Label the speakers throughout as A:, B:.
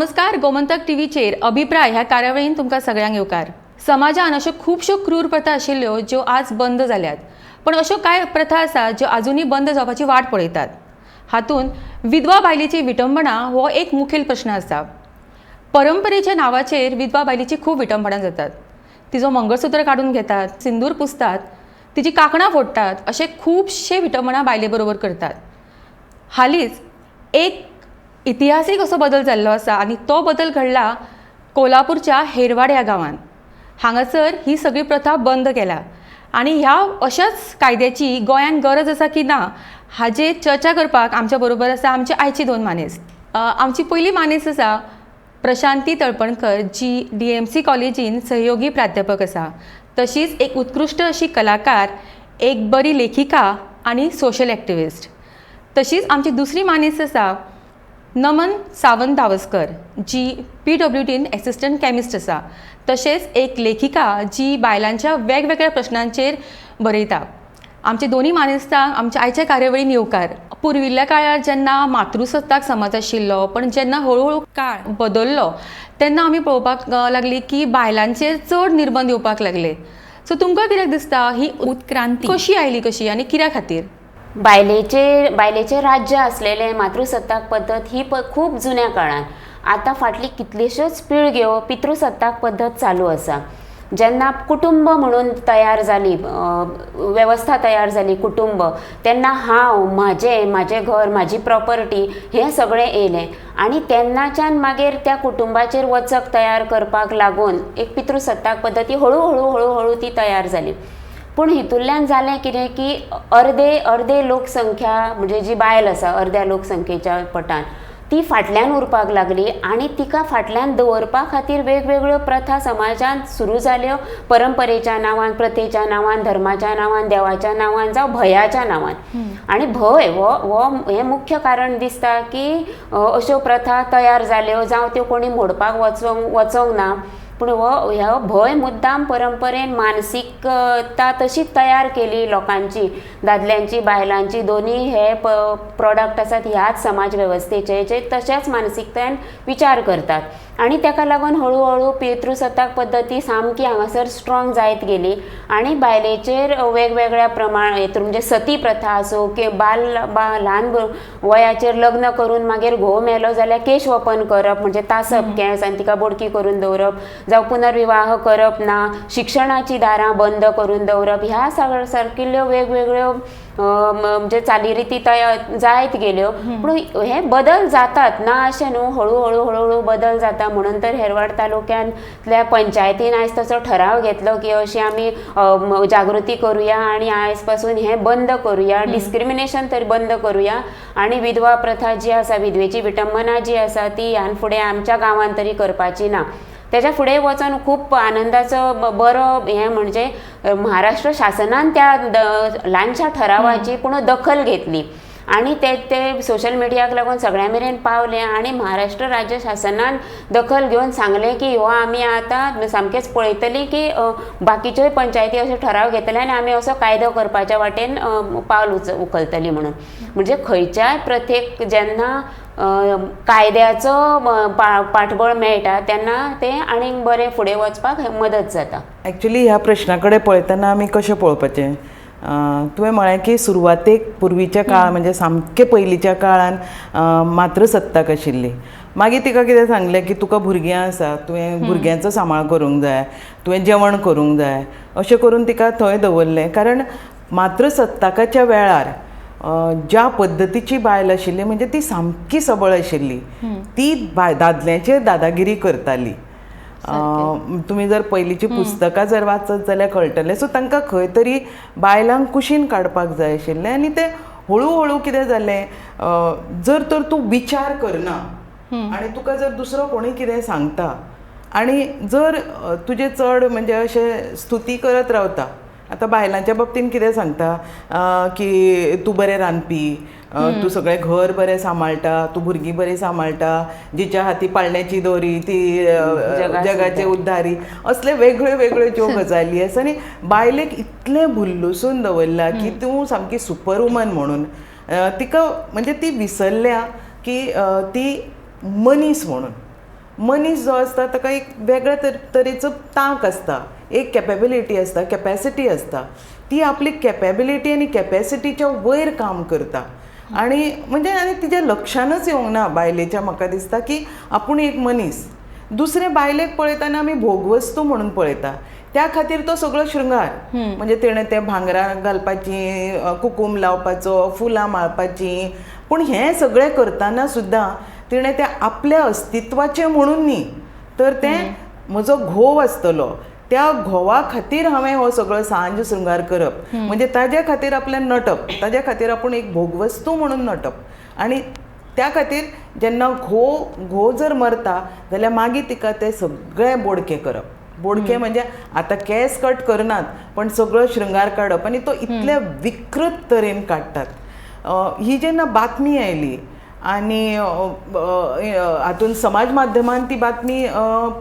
A: नमस्कार, गोमंतक टीव्हीचेर अभिप्राय ह्या कार्यावळीन तुमकां सगळ्यांक येवकार. समाजान अश्यो खुबश्यो क्रूर प्रथा आशिल्ल्यो ज्यो आज बंद जाल्यात, पण अश्यो कांय प्रथा आसा ज्यो आजुनूय बंद जावपाची वाट पळयतात. हातूंत विधवा बायलेची विटंबणा हो एक मुखेल प्रश्न आसा. परंपरेच्या नांवाचेर विधवा बायलेची खूब विटंबणा जातात. तिजो मंगळसूत्र काडून घेतात, सिंदूर पुसतात, तिची कांकणां फोडटात, अशे खुबशे विटंबणा बायले बरोबर करतात. हालींच एक इतिहासीक असो बदल जाल्लो आसा आनी तो बदल घडला कोल्हापूरच्या हेरवाड ह्या गांवांत. हांगासर ही सगळी प्रथा बंद केल्या आनी ह्या अशाच कायद्याची गोंयांत गरज आसा की ना हाजेर चर्चा करपाक आमच्या बरोबर आसा आमची आयची दोन मानेस्त. आमची पयली मानेस्त आसा प्रशांती तळपणकर, जी डीएमसी कॉलेजीन सहयोगी प्राध्यापक आसा, तशीच एक उत्कृश्ट अशी कलाकार, एक बरी लेखिका आनी सोशल एक्टिविस्ट. तशीच आमची दुसरी मानेस्त आसा नमन सावंत धावस्कर, जी पीडब्ल्यूडीन एसिस्टंट केमिस्ट आसा, तशेंच एक लेखिका जी बायलांच्या वेगवेगळ्या प्रश्नांचेर बरयता. आमचे दोनूय मानेस्तांक आमच्या आयच्या कार्यावळीन येवकार. पुर्विल्ल्या काळार जेन्ना मातृसत्ताक समाज आशिल्लो, पण जेन्ना हळुहळू काळ बदल्लो तेन्ना आमी पळोवपाक लागली की बायलांचेर चड निर्बंध येवपाक लागले. सो तुमकां कित्याक दिसता ही उत्क्रांती कशी आयली, कशी आनी कित्या खातीर?
B: बायलेचेर बायलेचें राज्य आसलेलें मातृसत्ताक पद्दत ही खूब जुन्या काळान, आतां फाटली कितल्योश्योच पिळग्यो पितृसत्ताक पद्दत चालू आसा. जेन्ना कुटुंब म्हणून तयार जाली, वेवस्था तयार जाली कुटुंब, तेन्ना हांव, म्हाजें, म्हाजें घर, म्हाजी प्रॉपर्टी हें सगळें येयलें आनी तेन्नाच्यान मागीर त्या कुटुंबाचेर वचक तयार करपाक लागून एक पितृसत्ताक पद्दती हळू हळू हळू हळू ती तयार जाली. पूण हितूंतल्यान जालें कितें की अर्दे अर्दे लोकसंख्या, म्हणजे जी बायल आसा अर्द्या लोकसंख्येच्या पटान, ती फाटल्यान उरपाक लागली आनी तिका फाटल्यान दवरपा खातीर वेगवेगळ्यो प्रथा समाजांत सुरू जाल्यो, परंपरेच्या नांवान, प्रथेच्या नांवान, धर्माच्या नांवान, देवाच्या नांवान जावं भंयाच्या नांवान. आनी भंय हो हो हें मुख्य कारण दिसता की अश्यो प्रथा तयार जाल्यो, जावं त्यो कोणी मोडपाक वचोंक वचोंक ना. पूण हो ह्यो भंय मुद्दाम परंपरेन मानसिकता तशीच तयार केली लोकांची, दादल्यांची बायलांची, दोनूय हे प्रोडक्ट आसात ह्याच समाज वेवस्थेचे, जे तशेंच मानसिकतायेन विचार करतात. आनी ताका लागून हळू हळू पितृसत्ताक पद्दती सामकी हांगासर स्ट्रॉंग जायत गेली आनी बायलेचेर वेगवेगळ्या प्रमाण हेतून, म्हणजे सती प्रथा आसूं की बाल बा ल्हान वयाचेर लग्न करून मागीर घोव मेलो जाल्यार केश वपन करप, म्हणजे तासप केंस आनी तिका बोडकी करून दवरप, जावं पुनर्विवाह करप ना, शिक्षणाची दारां बंद करून दवरप, ह्या सगळ्या सारकिल्ल्यो वेगवेगळ्यो म्हणजे चालीरिती तयार जायत गेल्यो. पूण हे बदल जातात ना अशें न्हू, हळू हळू हळू हळू बदल जाता. म्हणून तर हेरवाड तालुक्यांतल्या पंचायतीन आयज तसो ठराव घेतलो की अशी आमी जागृती करुया आनी आयज पासून हें बंद करुया, डिस्क्रिमिनेशन तर बंद करुया आनी विधवा प्रथा जी आसा, विधवेची विटंबना जी आसा ती ह्यान फुडें आमच्या गांवांत तरी करपाची ना. तेच्या फुडें वचोन खूब आनंदाचो बरो हें म्हणजे महाराष्ट्र शासनान त्या ल्हानशा ठरावाची पूण दखल घेतली आनी ते ते सोशल मिडियाक लागून सगळ्यां मेरेन पावले आनी महाराष्ट्र राज्य शासनान दखल घेवन सांगलें की हो आमी आतां सामकेंच पळयतली की बाकीच्योय पंचायती अशे ठराव घेतले आनी आमी असो कायदो करपाच्या वाटेन पावल उखलतली म्हणून. म्हणजे खंयच्याय प्रथेक जेन्ना कायद्याचो पाठबळ मेळटा तेन्ना तें आनीक बरें फुडें वचपाक मदत जाता.
C: एक्चुली ह्या प्रश्ना कडेन पळयतना आमी कशें पळोवपाचें? तुवें म्हळें की सुरवातेक पुर्वीच्या काळ, म्हणजे सामके पयलींच्या काळान मातृसत्ताक आशिल्ली. मागीर तिका कितें सांगलें की तुका भुरगीं आसा, तुवें भुरग्यांचो सांबाळ करूंक जाय, तुवें जेवण करूंक जाय, अशें करून तिका थंय दवरलें. कारण मातृसत्ताकाच्या वेळार ज्या पद्दतीची बायल आशिल्ली, म्हणजे ती सामकी सबळ आशिल्ली, ती दादल्यांचेर दादागिरी करताली. तुमी जर पयलींची पुस्तकां जर वाचत जाल्यार कळटलें. सो तांकां खंय तरी बायलांक कुशीन काडपाक जाय आशिल्लें आनी तें हळू हळू कितें जालें, जर तर तूं विचार करना आनी तुका जर दुसरो कोणूय कितें सांगता आनी जर तुजें चड म्हणजे अशें स्तुती करत रावता. आतां बायलांच्या बाबतीन कितें सांगता की तूं बरें रांदपी, तूं सगळें घर बरें सांबाळटा, तूं भुरगीं बरीं सांबाळटा, जिच्या हाती पाळण्याची दोरी ती जगाचे उद्धारी, असले वेगळ्यो वेगळ्यो ज्यो गजाली आसा. आनी बायलेक इतलें भुल्लुसून दवरलां की तूं सामकी सुपर वुमन म्हणून, तिका म्हणजे ती विसरल्या की ती मनीस म्हणून. मनीस जो आसता ताका एक वेगळे तरेचो तांक आसता, एक कॅपेबिलिटी आसता, कॅपेसिटी आसता. ती आपली कॅपेबिलिटी आनी कॅपेसिटीच्या वयर काम करता. आनी म्हणजे आनी तिच्या लक्षानच येवंक ना बायलेच्या, म्हाका दिसता की आपूण एक मनीस. दुसरे बायलेक पळयतना आमी भोगवस्तू म्हणून पळयता, त्या खातीर तो सगळो शृंगार म्हणजे तिणें ते भांगरां घालपाची, कुकूम लावपाचो, फुलां माळपाची. पूण हें सगळें करतना सुद्दां तिणें तें आपल्या अस्तित्वाचें म्हणून न्ही, तर तें म्हजो घोव आसतलो त्या घोवा खातीर हांवें हो सगळो सांज शृंगार करप, म्हणजे ताज्या खातीर आपल्यान नटप, ताज्या खातीर आपूण एक भोगवस्तू म्हणून नटप. आनी त्या खातीर जेन्ना घोव जर मरता जाल्यार मागीर तिका ते सगळें बोडकें करप. बोडकें म्हणजे आतां केंस कट करनात पण सगळो शृंगार काडप आनी तो इतल्या विकृत तरेन काडटात. ही जेन्ना बातमी आयली आनी हातून समाज माध्यमान ती बातमी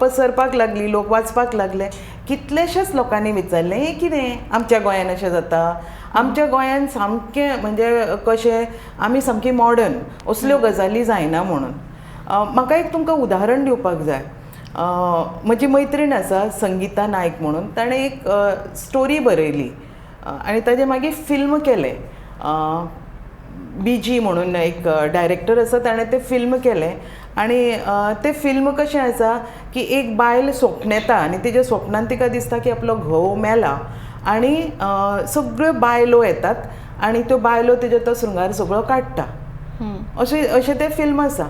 C: पसरपाक लागली, लोक वाचपाक लागले, कितलेशेच लोकांनी विचारलें हें कितें आमच्या गोंयान अशें जाता, आमच्या गोंयान सामकें म्हणजे कशें आमी सामकी मॉडर्न, असल्यो गजाली जायना म्हणून. म्हाका एक तुमकां उदाहरण दिवपाक जाय. म्हजी मैत्रीण आसा संगीता नायक म्हणून, ताणें एक स्टोरी बरयली आनी ताजें मागीर फिल्म केलें. बीजी म्हणून एक डायरेक्टर आसा, ताणें तें फिल्म केलें. आनी तें फिल्म कशें आसा की एक बायल स्वप्नेता आनी तिज्या स्वप्नान तिका दिसता की आपलो घोव मेला आनी सगळ्यो बायलो येतात आनी त्यो बायलो तिजो तो शृंगार सगळो काडटा, अशें अशें तें फिल्म आसा.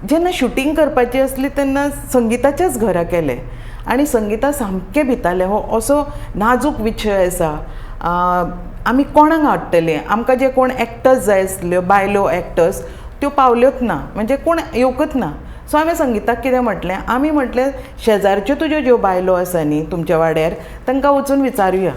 C: जेन्ना शुटींग करपाची आसली तेन्ना संगीताच्याच घरा केलें आनी संगीता सामकें भितालें, हो असो नाजूक विशय आसा, आमी कोणाक हाडटले, आमकां जे कोण एक्टर्स जाय आसल्यो बायलो एक्टर्स त्यो पावल्योच ना, म्हणजे कोण येवकच ना. सो हांवें संगीताक कितें म्हटलें, आमी म्हटलें शेजारच्यो तुज्यो ज्यो बायलो आसा न्ही तुमच्या वाड्यार तांकां वचून विचारुया.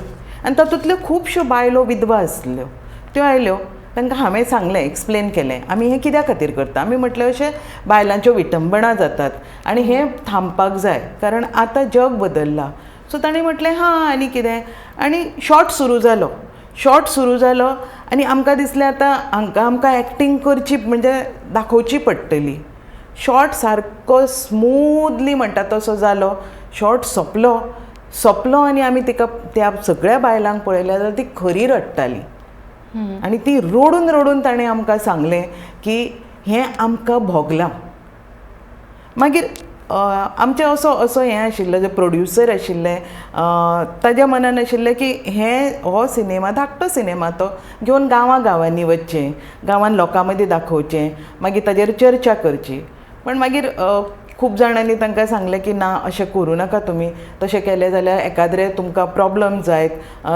C: आनी तातूंतल्यो खुबश्यो बायलो विधवा आसल्यो, त्यो आयल्यो, तांकां हांवें सांगलें, एक्सप्लेन केलें आमी हें कित्या खातीर करता. आमी म्हटलें अशें बायलांच्यो विटंबणा जातात आनी हें थांबपाक जाय कारण आतां जग बदल्लां. सो तांणी म्हटलें हां आनी कितें. आनी शॉर्ट सुरू जालो, शॉर्ट सुरू जालो आनी आमकां दिसलें आतां हांकां आमकां एक्टींग करची म्हणजे दाखोवची पडटली. शॉर्ट सारको स्मूदली म्हणटा तसो जालो, शॉर्ट सोंपलो सोंपलो आनी आमी तिका त्या सगळ्या बायलांक पळयल्या जाल्यार ती खरी रडटाली आनी ती रडून रडून ताणें आमकां सांगलें की हें आमकां भोगलां. मागीर आमचें असो असो हें आशिल्लें, जे प्रोड्युसर आशिल्ले ताज्या मनान आशिल्लें की हें हो सिनेमा धाकटो सिनेमा तो घेवन गांवां गांवांनी वचचें, गांवान लोकां मदीं दाखोवचें, मागीर ताजेर चर्चा करची. पण मागीर खूब जाणांनी तांकां सांगलें की ना अशें करूं नाका तुमी, तशें केलें जाल्यार एकाद्रे तुमकां प्रॉब्लम जायत,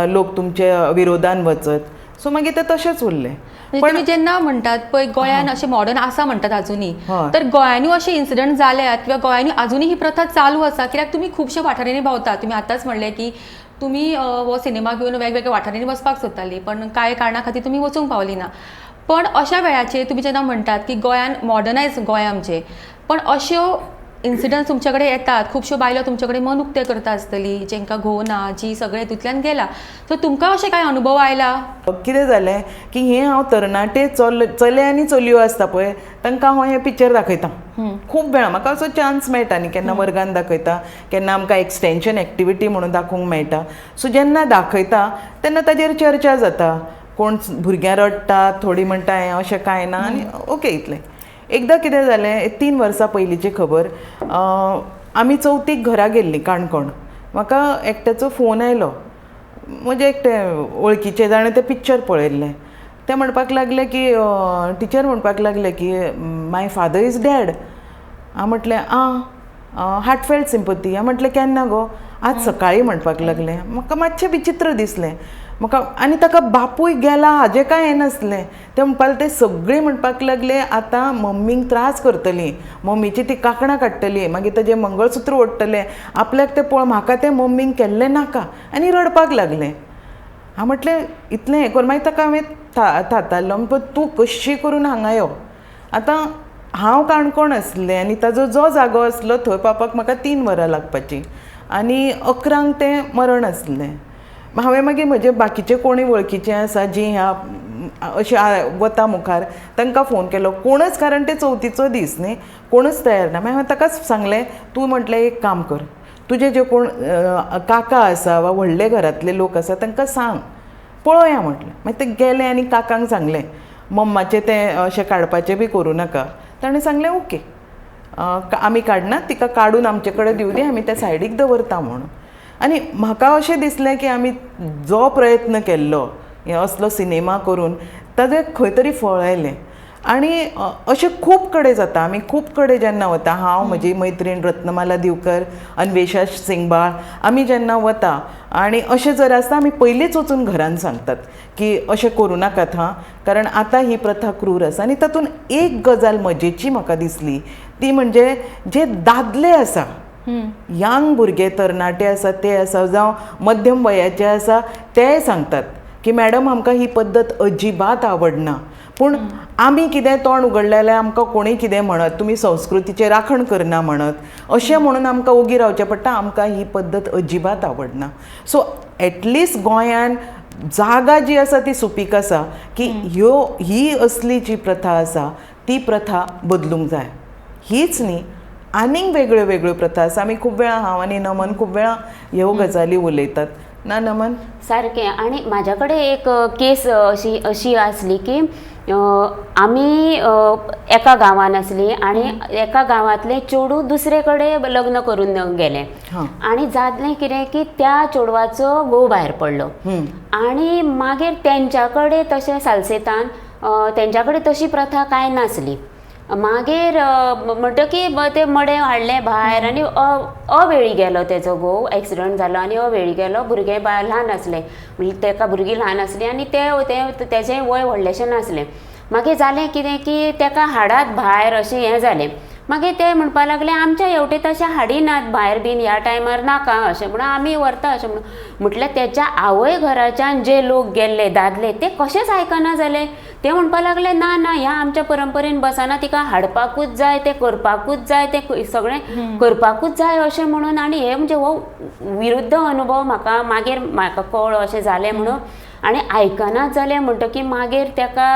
C: लोक तुमच्या विरोधान वचत. सो मागीर तें तशेंच उरलें.
A: पण जेन्ना म्हणटात पळय गोंयान अशें मॉडर्न आसा म्हणटात अजुनूय, तर गोंयांनी अशे इन्सिडंट जाल्यात किंवा गोंयांनी अजुनूय ही प्रथा चालू आसा, कित्याक तुमी खुबशे वाठारांनी भोंवतात. तुमी आतांच म्हणलें की तुमी हो सिनेमा घेवन वेगवेगळ्या वाठारांनी वचपाक सोदताली पण कांय कारणा खातीर तुमी वचूंक पावली ना. पण अशा वेळाचेर तुमी जेन्ना म्हणटात की गोंयान मॉडर्नायज गोंय आमचें, पण अश्यो इन्सिडंट्स तुमचे कडेन येतात, खुबश्यो बायलो तुमचे कडेन मन उक्तें करता आसतली जेंकां घोव ना, जी सगळें हितूंतल्यान गेला, सो तुमकां अशें कांय अनुभव आयला?
C: कितें जालें की हें हांव तरणाटे चले आनी चलयो आसता पळय तांकां हांव हें पिक्चर दाखयता खूब वेळा, म्हाका असो चान्स मेळटा न्ही, केन्ना वर्गान दाखयता, केन्ना आमकां एक्सटेंशन एक्टिविटी म्हणून दाखोवंक मेळटा. सो जेन्ना दाखयता तेन्ना ताजेर चर्चा जाता, कोण भुरग्यां रडटा, थोडीं म्हणटा हें अशें कांय ना आनी ओके इतलें. एकदां कितें जालें, 3 वर्सां पयलींची खबर, आमी चवथीक घरा गेल्लीं काणकोण. म्हाका एकट्याचो फोन आयलो, म्हणजे एकटे वळखीचे जाणें तें पिक्चर पळयल्लें. ते म्हणपाक लागले की टिचर म्हणपाक लागले की my father is dead. हांव म्हटलें आं, हार्टफेल्ट सिंपती. हांव म्हटलें केन्ना गो? आज सकाळीं म्हणपाक लागलें. म्हाका मातशें विचित्र दिसलें म्हाका, आनी ताका बापूय गेला हाजें कांय हें नासलें. ते म्हणपाक ते सगळीं म्हणपाक लागले आतां मम्मीक त्रास करतलीं, मम्मीची ती कांकणां काडटली, मागीर ताजें मंगळसूत्र ओडटलें, आपल्याक तें पळय म्हाका तें मम्मीक केल्लें नाका, आनी रडपाक लागलें. हांव म्हटलें इतलें हें करून मागीर ताका हांवें थातारलो, पण तूं कशी करून हांगा यो. आतां हांव काणकोण आसलें आनी ताजो जो जागो आसलो थंय पावपाक म्हाका 3 वरां लागपाचीं आनी 11 तें मरण आसलें. हांवें मागीर म्हजे बाकीचे कोणी वळखीचे आसा जीं ह्या अशें वता मुखार तांकां फोन केलो, कोणच, कारण ते चवथीचो दीस न्ही, कोणच तयार ना. मागीर हांवें ताकाच सांगलें, तूं म्हटलें एक काम कर, तुजे जे कोण काका आसा वा व्हडले घरांतले लोक आसा तांकां सांग पळोवया म्हटलें. मागीर ते गेले आनी काकांक सांगलें मम्माचें तें अशें काडपाचें बी करूं नाका. ताणें सांगलें ओके, आमी काडना, तिका काडून आमचे कडेन दिवं दी, आमी त्या सायडीक दवरता म्हणून. आनी म्हाका अशें दिसलें की आमी जो प्रयत्न केल्लो हे असलो सिनेमा करून ताजें खंय तरी फळ आयलें. आनी अशें खूब कडेन जाता. आमी खूब कडेन जेन्ना वता, हांव, म्हजी मैत्रीण रत्नमाला दिवकर, अन्वेषा सिंगबाळ, आमी जेन्ना वता आनी अशें जर आसता आमी पयलींच वचून घरान सांगतात की अशें करूं नाकात हां, कारण आतां ही प्रथा क्रूर आसा. आनी तातूंत एक गजाल मजेची म्हाका दिसली ती म्हणजे जे दादले आसा, यंग भुरगे तरणाटे आसा ते आसा जावं मध्यम वयाचे आसा, तेय सांगतात की मॅडम आमकां ही पद्दत अजिबात आवडना, पूण आमी कितें तोंड उगडलें जाल्यार आमकां कोणूय कितें म्हणत, तुमी संस्कृतीचें राखण करना म्हणत, अशें म्हणून आमकां ओगी रावचें पडटा, आमकां ही पद्दत अजिबात आवडना. सो एटलिस्ट गोंयान जागा जी आसा ती सुपीक आसा की ह्यो ही असली जी प्रथा आसा ती प्रथा बदलूंक जाय. हीच न्ही, आनीक वेगळ्यो वेगळ्यो प्रथा आसा. आमी खूब वेळा, हांव आनी नमन खूब वेळा ह्यो गजाली उलयतात ना नमन?
B: सारकें. आनी म्हाज्या कडेन एक केस अशी अशी आसली की आमी एका गांवान आसली आनी एका गांवांतलें चेडूं दुसरे कडेन लग्न करून गेलें आनी जालें कितें की त्या चेडवाचो घोव भायर पडलो आनी मागीर तेंच्या कडेन तशें सालसेतान तेंच्या कडेन तशी प्रथा कांय नासली. मागीर म्हणटकीर तें मडें हाडलें भायर आनी अवेळी गेलो तेजो घोव, एक्सिडंट जालो आनी अवेळी गेलो. भुरगें ल्हान आसलें, तेका भुरगीं ल्हान आसलीं आनी तें तेजें वय व्हडलेंशें नासलें. मागीर जालें कितें की तेका हाडात भायर अशें हें जालें. मागीर ते म्हणपाक लागले आमच्या हेवटेन तशें हाडिनात भायर बीन ह्या टायमार नाका अशें म्हणून आमी व्हरता अशें म्हणून. म्हटल्यार तेच्या आवय घराच्यान जे लोक गेल्ले दादले ते कशेंच आयकना जाले. ते म्हणपाक लागले ना ना ह्या आमच्या परंपरेन बसना, तिका हाडपाकूच जाय, तें करपाकूच जाय, तें सगळें करपाकूच जाय अशें म्हणून. आनी हे म्हणजे हो विरुद्ध अनुभव म्हाका मागीर म्हाका कळ्ळो अशें जालें म्हणून. आनी आयकनात जालें म्हणटकीर मागीर तेका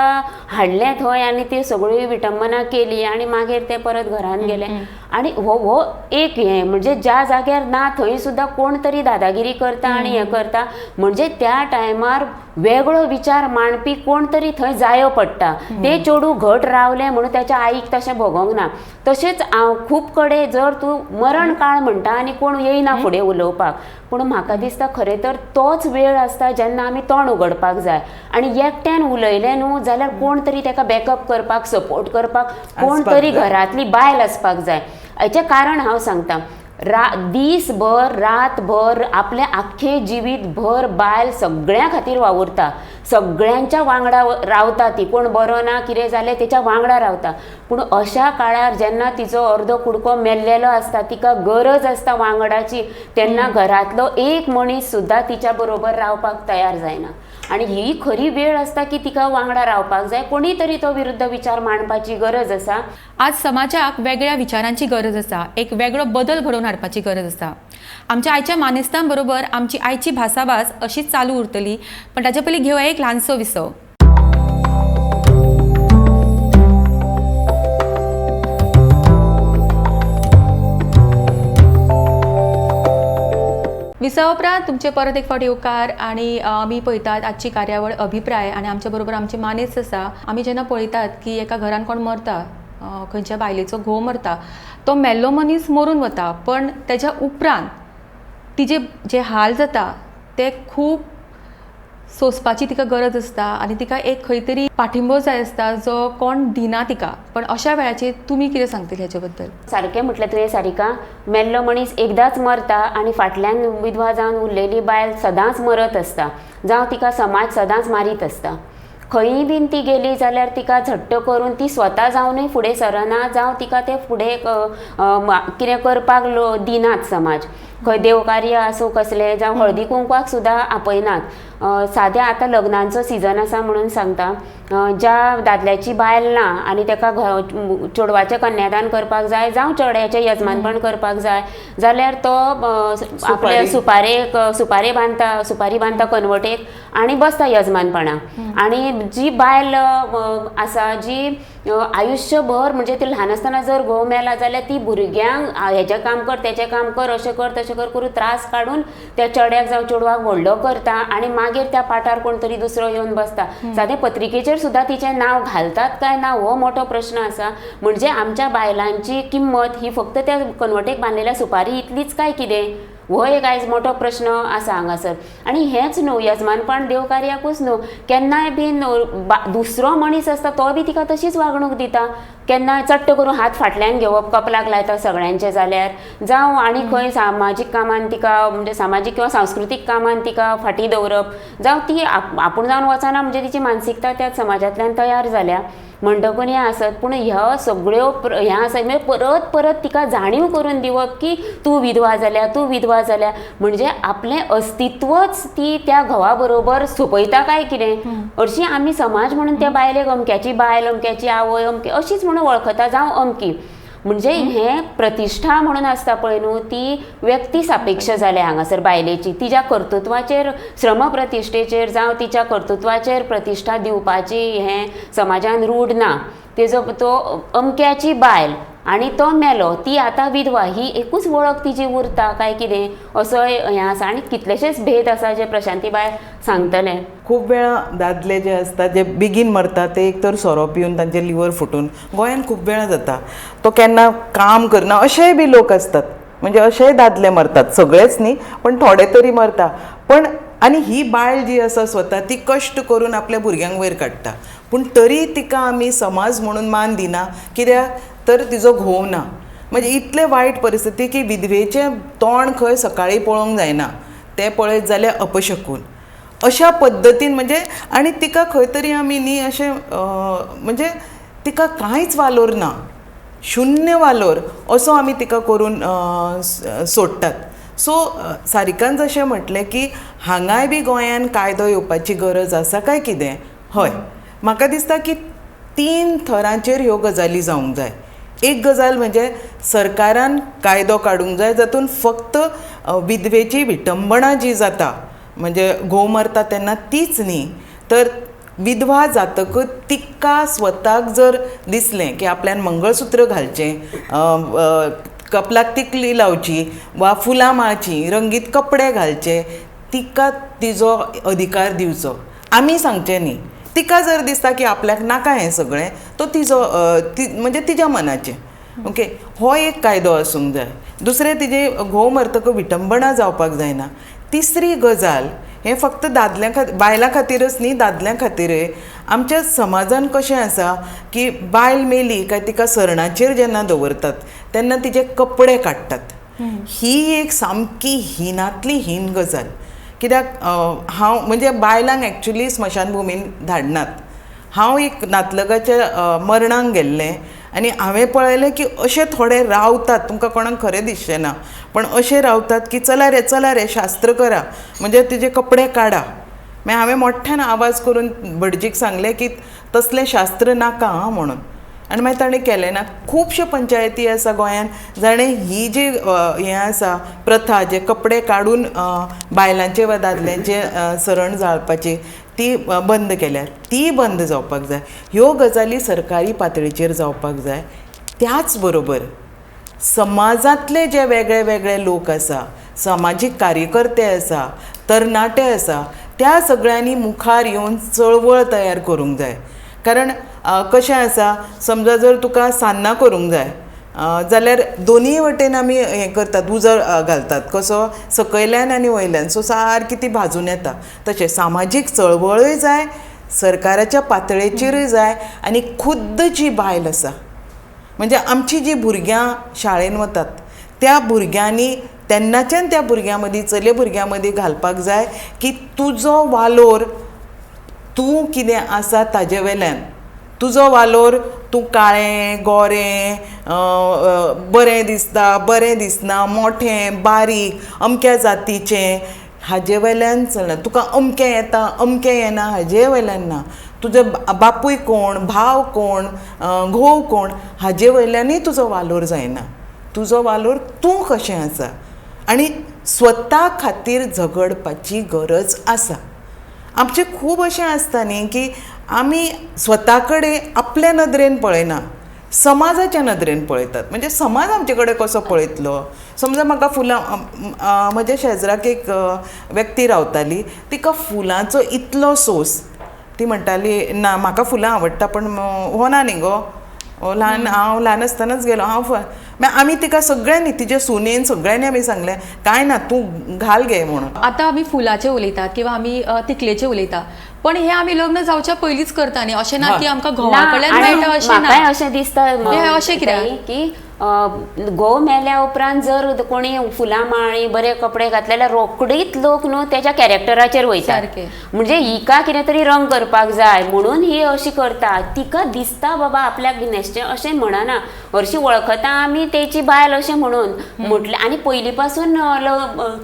B: हाडलें थंय आनी ती सगळी विटंबना केली आनी मागीर ते परत घरान गेले. आनी हो हो एक हें म्हणजे ज्या जाग्यार ना थंय सुद्दां कोण तरी दादागिरी करता आनी हें करता, म्हणजे त्या टायमार वेगळो विचार मांडपी कोण तरी थंय जायो पडटा. तें चेडूं घट रावलें म्हणून त्याच्या आईक तशें भोगोंक ना. तशेंच हांव खूब कडेन जर तूं मरण काळ म्हणटा आनी कोण येयना फुडें उलोवपाक, पूण म्हाका दिसता खरें तर तोच वेळ आसता जेन्ना आमी तोंड उगडपाक जाय आनी एकट्यान उलयलें न्हू जाल्यार कोण तरी तेका बॅकअप करपाक, सपोर्ट करपाक कोण तरी घरांतली बायल आसपाक जाय. हाचें कारण हांव सांगता, दीसभर रातभर आपलें आख्खें जिवीत भर बायल सगळ्यां खातीर वावुरता, सगळ्यांच्या वांगडा रावता, ती कोण बरो ना कितें जालें तेच्या वांगडा रावता. पूण अशा काळार जेन्ना तिचो अर्दो कुडको मेल्लेलो आसता, तिका गरज आसता वांगडाची, तेन्ना घरांतलो एक मनीस सुद्दां तिच्या बरोबर रावपाक तयार जायना. आनी ही खरी वेळ आसता की तिका वांगडा रावपाक जाय, कोणी तरी तो विरुद्ध विचार मांडपाची गरज आसा.
A: आज समाजाक वेगळ्या विचारांची गरज आसा, एक वेगळो बदल घडोवन हाडपाची गरज आसा. आमच्या आयच्या मानेस्तां बरोबर आमची आयची भासाभास अशीच चालू उरतली, पण ताचे पयलीं घेवया एक ल्हानसो विसव. विसवा उपरांत तुमचे परत एक फावट येवकार. आनी आमी पळयतात आजची कार्यावळ अभिप्राय आनी आमच्या बरोबर आमचे मानेस्त आसा. आमी जेन्ना पळयतात की एका घरान कोण मरता, खंयच्या बायलेचो घोव मरता, तो मेल्लो मनीस मरून वता, पण तेज्या उपरांत तिजे जे हाल जाता ते खूब सोंसपाची तिका गरज आसता आनी तिका एक खंय तरी पाठिंबो जाय आसता जो कोण दिना तिका. पण अशा वेळाचेर तुमी कितें सांगतली हाचे बद्दल?
B: सारकें म्हटलें तुवें सारिका, मेल्लो मनीस एकदांच मरता आनी फाटल्यान विधवा जावन उरलेली बायल सदांच मरत आसता, जावं तिका समाज सदांच मारीत आसता. खंयी बीन ती गेली जाल्यार तिका झट्ट करून ती स्वता जावनूय फुडें सरना, जावं तिका ते फुडें कितें करपाक दिनात समाज. खंय देवकार्य आसूं कसलें जावं हळदी कुंकवाक सुद्दां आपयनात. सादें आतां लग्नांचो सिजन आसा म्हणून सांगता, ज्या दादल्याची बायल ना आनी ताका चेडवाचें कन्यादान करपाक जाय जावं चेड्याचें यजमानपण करपाक जाय जाल्यार तो आपले सुपारी बांदता, सुपारी बांदता कन्वटेक आनी बसता यजमानपणाक. आनी जी बायल आसा जी आयुश्यभर म्हणजे ती ल्हान आसतना जर घोव मेला जाल्यार ती भुरग्यांक हेजें काम कर तेजें काम कर अशें कर तशें कर करून त्रास काडून त्या चेड्याक जावं चेडवाक व्हडलो करता आनी मागीर त्या पाटार कोण तरी दुसरो येवन बसता. सादें पत्रिकेचेर सुद्दां तिचें नांव घालतात काय ना हो मोठो प्रश्न आसा. म्हणजे आमच्या बायलांची किंमत ही फक्त त्या कन्वटेक बांदलेल्या सुपारी इतलीच काय कितें, हो एक आयज मोठो प्रश्न आसा हांगासर. आनी हेंच न्हू यजमानपण देवकार्याकूच न्हू, केन्नाय बी दुसरो मनीस आसता तो बी तिका तशीच वागणूक दिता. केन्नाय चट्ट करून हात फाटल्यान घेवप कपलाक लायता सगळ्यांचे जाल्यार, जावं आनी खंय सामाजीक कामान तिका म्हणजे सामाजीक किंवा सांस्कृतीक कामान तिका फाटीं दवरप, जावं ती आपूण जावन वचना म्हणजे तिची मानसिकता त्या समाजांतल्यान तयार जाल्या म्हणटकून हें आसत. पूण ह्यो सगळ्यो हें आसा म्हणजे परत परत तिका जाणीव करून दिवप की तूं विधवा जाल्या, तूं विधवा जाल्या, म्हणजे आपलें अस्तित्वच ती त्या घोवा बरोबर सोंपयता काय कितें. हरशीं आमी समाज म्हणून त्या बायलेक अमक्याची बायल, अमक्याची आवय, अमके अशीच म्हणून वळखता, जावं अमकी, म्हणजे हें प्रतिश्ठा म्हणून आसता पळय न्हू ती व्यक्ती सापेक्ष जाल्या हांगासर बायलेची. तिच्या कर्तृत्वाचेर, श्रम प्रतिश्ठेचेर जावं तिच्या कर्तृत्वाचेर प्रतिश्ठा दिवपाची हें समाजान रूढ ना. तेजो तो अमक्याची बायल आनी तो मेलो, ती आतां विधवा, ही एकूच वळख तिची उरता काय कितें असो हें आसा. आनी कितलेशेच भेद आसा जे प्रशांती बाय सांगतलें.
C: खूब वेळा दादले जे आसता जे बेगीन मरता ते एक तर सोरो पिवन तांचे लिवर फुटून, गोंयान खूब वेळा जाता, तो केन्ना काम करना अशेय बी लोक आसतात, म्हणजे अशेय दादले मरतात, सगळेच न्ही पण थोडे तरी मरता. पण आनी ही बायल जी आसा स्वता ती कश्ट करून आपल्या भुरग्यांक वयर काडटा, पूण तरी तिका आमी समाज म्हणून मान दिना, कित्याक तर तिजो घोव ना. म्हणजे इतले वायट परिस्थिती की विधवेचें तोंड खंय सकाळीं पळोवंक जायना, तें पळयत जाल्यार अपशकून अशा पद्दतीन. म्हणजे आनी तिका खंय तरी आमी न्ही अशें म्हणजे तिका कांयच वालोर ना, शुन्य वालोर असो आमी तिका करून सोडटात. सो सारिकान जशें म्हटलें की हांगाय बी गोंयान कायदो येवपाची गरज आसा काय कितें, हय म्हाका दिसता की 3 थरांचेर ह्यो गजाली जावंक जाय. एक गजाल म्हणजे सरकारान कायदो काडूंक जाय जातून फक्त विधवेची विटंबणा जी जाता, म्हणजे घोव मरता तेन्ना तीच न्ही, तर विधवा जातकच तिका स्वताक जर दिसलें की आपल्यान मंगळसूत्र घालचें, कपलाक तिकली लावची वा फुलां माळची, रंगीत कपडे घालचे, तिका तिजो अधिकार दिवचो. आमी सांगचें न्ही, तिका जर दिसता की आपल्याक नाका हें सगळें, तो तिजो म्हणजे तिज्या मनाचें. ओके, हो एक कायदो आसूंक जाय. दुसरें, तिजे घोव मरतकच विटंबणा जावपाक जायना. तिसरी गजाल, हें फक्त दादल्यां खातीर, बायलां खातीरच न्ही, दादल्यां खातीरय. आमच्या समाजान कशें आसा की बायल मेली काय तिका सरणाचेर जेन्ना दवरतात तेन्ना तिजे कपडे काडटात. ही एक सामकी हिनांतली हीन गजाल. कित्याक हांव म्हणजे बायलांक एक्चुली स्मशानभुमीन धाडनात. हांव एक नातलगाच्या मरणाक गेल्लें आनी हांवें पळयलें की अशे थोडे रावतात, तुमकां कोणाक खरें दिसचें ना, पण अशे रावतात की चला रे चला रे शास्त्र करा, म्हणजे तिजे कपडे काडा. मागीर हांवें मोठ्यान आवाज करून भटजीक सांगलें की तसलें शास्त्र नाका आं म्हणून, आनी मागीर ताणें केलें ना. खुबश्यो पंचायती आसा गोंयान जाणें ही जी हें आसा प्रथा, जे कपडे काडून बायलांचे वा दादल्यांचे सरण जाळपाची ती बंद केल्या, ती बंद जावपाक जाय. ह्यो गजाली सरकारी पातळीचेर जावपाक जाय. त्याच बरोबर समाजांतले जे वेगळे वेगळे लोक आसा, सामाजीक कार्यकर्ते आसा, तरणाटे आसा, त्या सगळ्यांनी मुखार येवन चळवळ तयार करूंक जाय. कारण कशें आसा, समजा जर तुका सान्नां करूंक जाय जाल्यार दोनीय वटेन आमी हें करतात, उजो घालतात, कसो सकयल्यान आनी वयल्यान, सो सारकी ती भाजून येता. तशें सामाजीक चळवळूय जाय, सरकाराच्या पातळेचेरूय जाय, आनी खुद्द जी बायल आसा, म्हणजे आमची जी भुरग्यां शाळेन वतात त्या भुरग्यांनी तेन्नाच्यान त्या भुरग्यां मदीं, चले भुरग्यां मदीं घालपाक जाय की तुजो वालोर तूं कितें आसा ताजे वेल्यान, तुजो वालोर तूं काळें गोरें बरें दिसता बरें दिसना, मोठें बारीक, अमक्या जातीचें, हाजे वयल्यान चलना. तुका अमकें येता अमकें येना हाजे वयल्यान ना. तुजो बापूय कोण, भाव कोण, घोव कोण हाजे वयल्यानूय तुजो वालोर जायना. तुजो वालोर तूं कशें आसा आनी स्वता खातीर झगडपाची गरज आसा. आमचें खूब अशें आसता न्ही की आमी स्वता कडेन आपल्या नदरेन पळयना, समाजाच्या नदरेन पळयतात. म्हणजे समाज आमचे कडेन कसो पळयतलो. समजा म्हाका फुलां, म्हज्या शेजराक एक व्यक्ती रावताली, तिका फुलांचो इतलो सोस, ती म्हणटाली ना म्हाका फुलां आवडटा पण हो ना न्ही गो, ल्हान हांव ल्हान आसतनाच गेलो हांव. मागीर आमी तिका सगळ्यांनी, तिच्या सुनेन सगळ्यांनी आमी सांगलें कांय ना तूं घाल गे म्हणून.
A: आतां आमी फुलाचे उलयतात किंवा आमी तिकलेचे उलयता, पण हे आमी लग्न जावच्या पयलींच करता न्ही, अशें ना की आमकां घोवा कडल्यान मेळटा अशें ना.
B: म्हाकाय अशें दिसता
A: अशें कित्याक
B: की घोव मेल्या उपरांत जर कोणी फुलां माळी बरे कपडे घातले जाल्यार रोखडीच लोक न्हू तेच्या कॅरेक्टराचेर वयता. म्हणजे हिका कितें तरी रंग करपाक जाय म्हणून ही अशी करता. तिका दिसता बाबा आपल्याक न्हेसचें अशें म्हणना, हरशीं वळखता आमी तेची बायल अशें म्हणून म्हटलें. आनी पयलीं पासून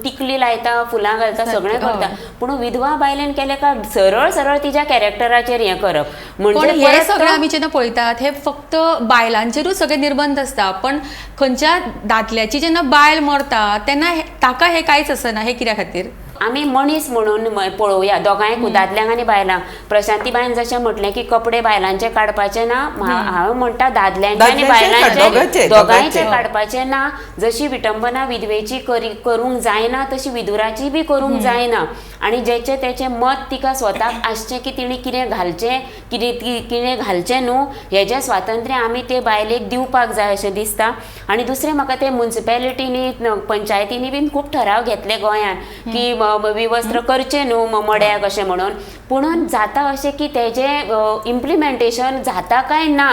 B: तिकली लायता, फुलां घालता, सगळें करता, पूण विधवा बायलेन केलें काय सरळ सरळ तिच्या कॅरेक्टराचेर हें करप.
A: म्हणजे हे सगळें आमी जेन्ना पळयतात हे फक्त बायलांचेरूच सगळे निर्बंध आसता, पण खंयच्या दादल्याची जेन्ना बायल मरता तेन्ना ताका हे कांयच आसना. हे कित्या खातीर?
B: आमी मनीस म्हणून पळोवया दोगांयकूय, दादल्यांक आनी बायलांक. प्रशांती बायन जशें म्हटलें की कपडे बायलांचे काडपाचे ना, हांव म्हणटा दादल्यांचे आनी बायलांचे दोगांयचे काडपाचे ना. जशी विटंबना विधवेची करूंक जायना तशी विधुराची बी करूंक जायना. आनी जेचें तेचें मत तिका स्वताक आसचें की तिणें कितें घालचें कितें घालचें न्हू, हेजें स्वातंत्र्य आमी ते बायलेक दिवपाक जाय अशें दिसता. आनी दुसरें म्हाका ते मुन्सिपेलिटींनी पंचायतींनी बीन खूब ठराव घेतले गोंयांत की विवस्त्र करचें न्हू मड्याक अशें म्हणून, पुणून जाता अशें की तेजें इम्प्लिमेंटेशन जाता काय ना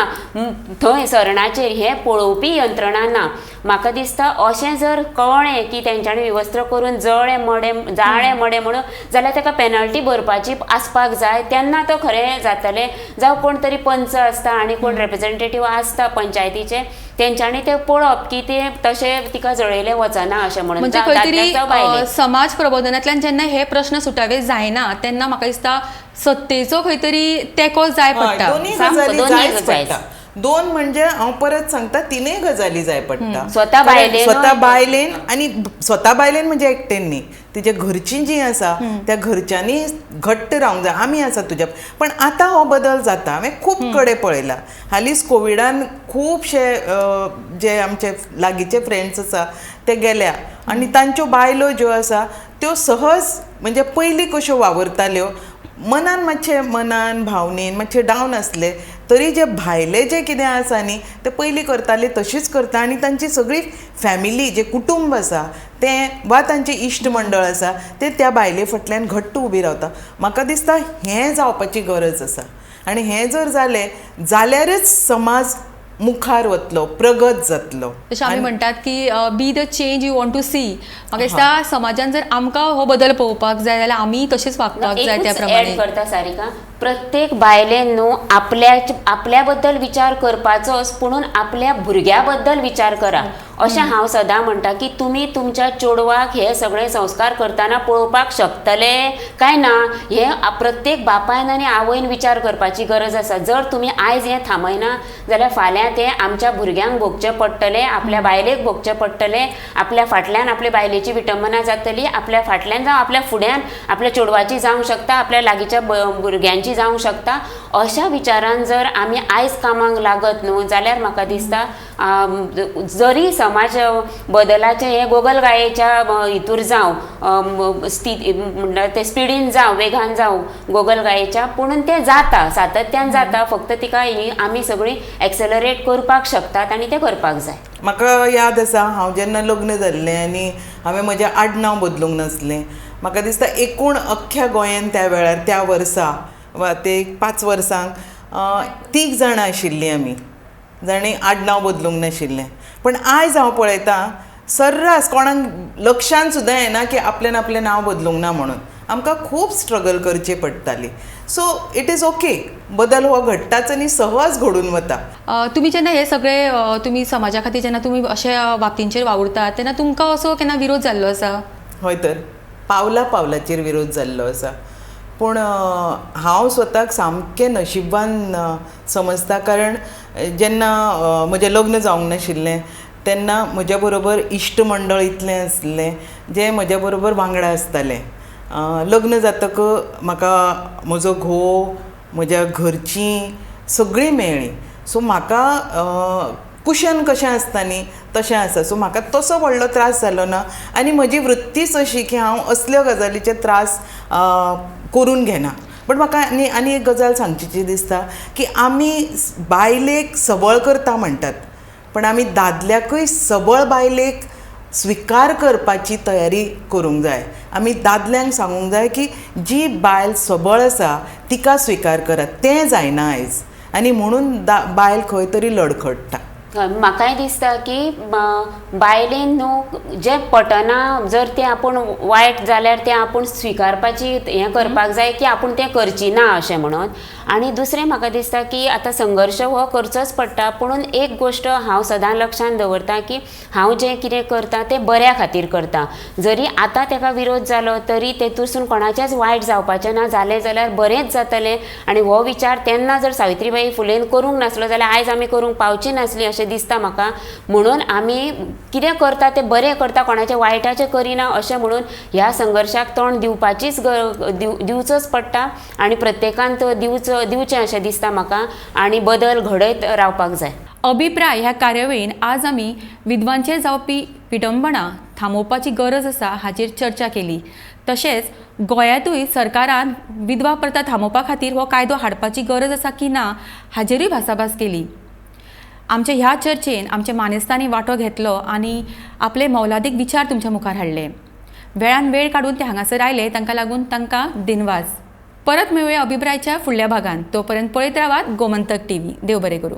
B: थंय सरणाचेर हें पळोवपी यंत्रणा ना. म्हाका दिसता अशें जर कळ्ळें की तेंच्यांनी विवस्त्र करून जळ्ळें मडें जाळ्ळें मडें म्हणून जाल्यार ताका पेनल्टी भरपाची आसपाक जाय, तेन्ना तो खरें जातलें. जावं कोण तरी पंच आसता आनी कोण रिप्रेझेंटेटीव आसता पंचायतीचे, तेंच्यांनी ते पळोवप की ते तशें तिका जळयलें वचना अशें म्हणून.
A: म्हणजे खंय तरी समाज प्रबोधनांतल्यान जेन्ना हे प्रश्न सुटावे जायना तेन्ना म्हाका दिसता सत्तेचो खंय तरी तेंको जाय पडटा.
C: दोनूय गजाली जाय पडटा. दोन म्हणजे हांव परत सांगता तिनूय गजाली जाय पडटा.
B: स्वता बायलेन,
C: स्वता बायलेन, आनी स्वता बायलेन म्हणजे एकटेन न्ही, तिच्या घरचीं जीं आसा त्या घरच्यांनी घट्ट रावंक जाय, आमी आसा तुज्या. पण आतां हो बदल जाता, हांवें खूब कडेन पळयला. हालींच कोविडान खुबशे जे आमचे लागींचे फ्रेंड्स आसा ते गेल्या आनी तांच्यो बायलो ज्यो आसा त्यो सहज म्हणजे पयलीं कश्यो वावुरताल्यो, मनान मातशें मनान भावनेन मातशें डावन आसले तरी जे भायले जे कितें आसा न्ही ते पयलीं करताले तशीच करता. आनी तांची सगळी फॅमिली जे कुटुंब आसा तें वा तांचें इश्ट मंडळ आसा ते त्या बायले फाटल्यान घट्ट उबी रावता. म्हाका दिसता हें जावपाची गरज आसा आनी हें जर जालें जाल्यारच समाज मुखार वतलो, प्रगत जातलो.
A: जशें आमी म्हणटात की be the change you want to see, म्हाका दिसता समाजान जर आमकां हो बदल पळोवपाक जाय जाल्यार आमी तशेंच वागपाक जाय. त्या प्रमाणे
B: एड करता सारिका, प्रत्येक बायलेन न्हू आपल्या बद्दल विचार करपाचोच, पुणून आपल्या भुरग्या बद्दल विचार करा अशें हांव सदां म्हणटा की तुमी तुमच्या चेडवाक हे सगळे संस्कार करतना पळोवपाक शकतले काय ना हे प्रत्येक बापायन आनी आवयन विचार करपाची गरज आसा. जर तुमी आयज हें थांबयना जाल्यार फाल्यां तें आमच्या भुरग्यांक भोगचें पडटलें, आपल्या बायलेक भोगचें पडटलें, आपल्या फाटल्यान आपल्या बायलेची विटंबना जातली, आपल्या फाटल्यान जावं आपल्या फुड्यान आपल्या चेडवाची जावंक शकता, आपल्या लागींच्या भुरग्यांची जावंक शकता. अशा विचारान जर आमी आयज कामाक लागत न्हू जाल्यार म्हाका दिसता जरी समाज बदलाचें हें गोगलगायेच्या हितूर जावं स्थिती म्हणल्यार ते स्पिडीन जावं वेगान जावं गोगलगायेच्या, पुणून तें जाता सातत्यान जाता, फक्त तिका ही आमी सगळीं एक्सेलरेट करपाक शकतात आनी तें करपाक जाय.
C: म्हाका याद आसा हांव जेन्ना लग्न जाल्लें आनी हांवें म्हजें आडनांव बदलूंक नासलें, म्हाका दिसता एकूण अख्ख्या गोंयान त्या वेळार त्या वर्सा वा ते 5 वर्सांक 3 जाणां आशिल्लीं आमी जाणीं आडनांव बदलूंक नाशिल्लें. पण आयज हांव पळयतां सर्रास कोणाक लक्षान सुद्दां येना की आपल्यान आपलें नांव बदलूंक ना म्हणून. आमकां खूब स्ट्रगल करची पडटाली. सो it is okay, बदल हो घडटाच आनी सहज घडून वता.
A: तुमी जेन्ना हे सगळे तुमी समाजा खातीर जेन्ना तुमी अशा बाबतींचेर वावुरतात तेन्ना तुमकां असो केन्ना विरोध जाल्लो आसा?
C: हय, तर पावला पावलाचेर विरोध जाल्लो आसा. पूण हांव स्वताक सामकें नशिबान समजता, कारण जेन्ना म्हजें लग्न जावंक नाशिल्लें तेन्ना म्हज्या बरोबर इश्ट मंडळ इतलें आसलें जें म्हज्या बरोबर वांगडा आसतालें. लग्न जातकच म्हाका म्हजो घोव, म्हज्या घरचीं सगळीं मेळ्ळीं. सो म्हाका कुशन कशें आसता न्ही तशें आसा. सो म्हाका तसो व्हडलो त्रास जालो ना आनी म्हजी वृत्तीच अशी की हांव असल्यो गजालीचे त्रास करून घेना. बट म्हाका आनी आनी एक गजाल सांगचीशी दिसता की आमी बायलेक सबळ करता म्हणटात, पण आमी दादल्याकूय सबळ बायलेक स्विकार करपाची तयारी करूंक जाय. आमी दादल्यांक सांगूंक जाय की जी बायल सबळ आसा तिका स्विकार करात. तें जायना आयज आनी म्हणून बायल खंय तरी लडखडटा.
B: म्हाकाय दिसता की बायलेन न्हू जें पटना जर तें आपूण वायट जाल्यार तें आपूण स्विकारपाची हें करपाक जाय की आपूण तें करची ना अशें म्हणून. आनी दुसरें म्हाका दिसता की आतां संघर्श हो करचोच पडटा, पुणून एक गोश्ट हांव सदां लक्षांत दवरता की हांव जें कितें करता तें बऱ्या खातीर करता. जरी आतां तेका विरोध जालो तरी तेतूरसून कोणाचेंच वायट जावपाचें ना, जालें जाल्यार बरेंच जातलें. आनी हो विचार तेन्ना जर सावित्रीबाई फुलेन करूंक नासलो जाल्यार आयज आमी करूंक पावची नासली अशें दिसता म्हाका. म्हणून आमी कितें करता तें बरें करता, कोणाचें वायटाचें करिना अशें म्हणून ह्या संघर्शाक तोंड दिवपाचीच दिवचोच पडटा आनी प्रत्येकान तो दिवचें अशें दिसता म्हाका आनी बदल घडयत रावपाक जाय.
A: अभिप्राय ह्या कार्यावळीन आज आमी विधवांचेर जावपी विटंबणा थांबोवपाची गरज आसा हाचेर चर्चा केली. तशेंच गोंयांतूय सरकारान विधवा प्रथा थांबोवपा खातीर हो कायदो हाडपाची गरज आसा की ना हाचेरूय भासाभास केली. आमच्या ह्या चर्चेन आमच्या मानेस्तांनी वांटो घेतलो आनी आपले मोलादीक विचार तुमच्या मुखार हाडले. वेळान वेळ काडून ते हांगासर आयले, तांकां लागून तांकां दिनवास. परत मेळुया अभिप्रायाच्या फुडल्या भागान. तोपर्यंत पळयत रावात गोमंतक टीव्ही. देव बरें करूं.